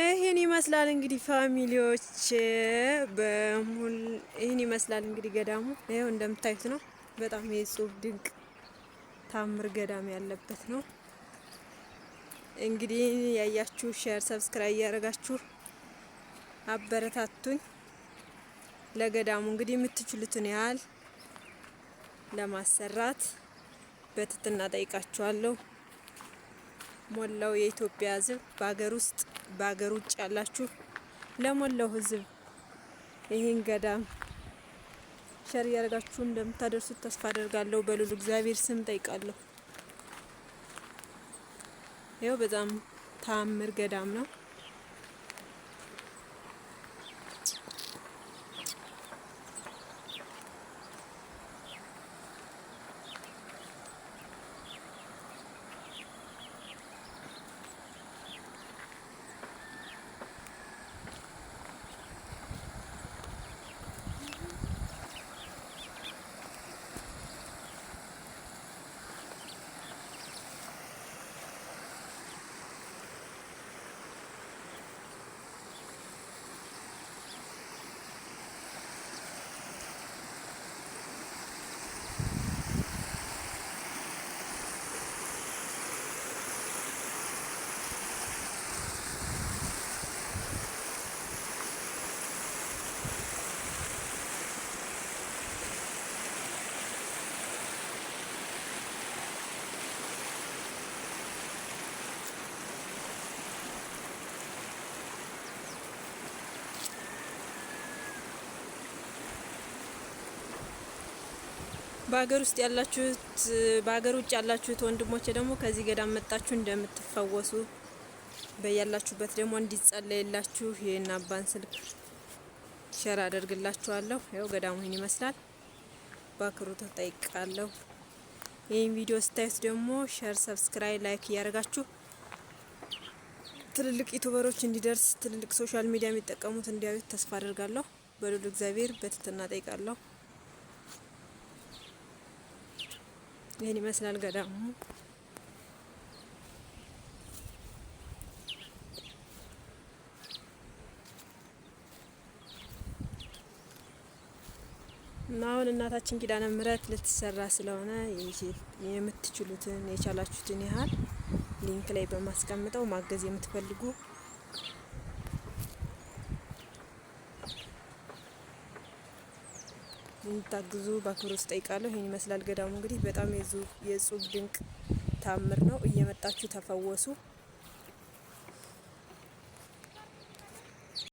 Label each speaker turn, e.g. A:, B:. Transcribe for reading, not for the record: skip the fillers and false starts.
A: ይህን ይመስላል እንግዲህ family ዎች፣ በሙሉ ይህን ይመስላል እንግዲህ ገዳሙ። ይኸው እንደምታዩት ነው። በጣም የጽሁፍ ድንቅ ታምር ገዳም ያለበት ነው። እንግዲህ ያያችሁ share፣ subscribe እያደረጋችሁ አበረታቱኝ። ለገዳሙ እንግዲህ የምትችሉትን ያህል ለማሰራት በትህትና ጠይቃችኋለሁ። ሞላው የኢትዮጵያ ሕዝብ በሀገር ውስጥ በሀገር ውጭ ያላችሁ ለሞላው ሕዝብ ይህን ገዳም share እያደረጋችሁ እንደምታደርሱት ተስፋ አደርጋለሁ። በልዑል እግዚአብሔር ስም ጠይቃለሁ። ይኸው በጣም ታምር ገዳም ነው። በሀገር ውስጥ ያላችሁት በሀገር ውጭ ያላችሁት ወንድሞቼ ደግሞ ከዚህ ገዳም መጣችሁ እንደምትፈወሱ በያላችሁበት ደግሞ እንዲጸለይላችሁ ይህን አባን ስልክ share አደርግላችኋለሁ። ያው ገዳሙ ይህን ይመስላል። በአክብሮት እጠይቃለሁ። ይህን ቪዲዮ ስታዩት ደግሞ share፣ subscribe፣ like እያደረጋችሁ ትልልቅ YouTuber ኦች እንዲደርስ ትልልቅ social media የሚጠቀሙት እንዲያዩት ተስፋ አደርጋለሁ። በልዑል እግዚአብሔር በትህትና ጠይቃለሁ። ይህን ይመስላል ገዳሙ። እና አሁን እናታችን ኪዳነ ምሕረት ልትሰራ ስለሆነ የምትችሉትን የቻላችሁትን ያህል link ላይ በማስቀምጠው ማገዝ የምትፈልጉ እንድታግዙ በአክብሮት እጠይቃለሁ። ይህን ይመስላል ገዳሙ። እንግዲህ በጣም የጹብ ድንቅ ታምር ነው። እየመጣችሁ ተፈወሱ።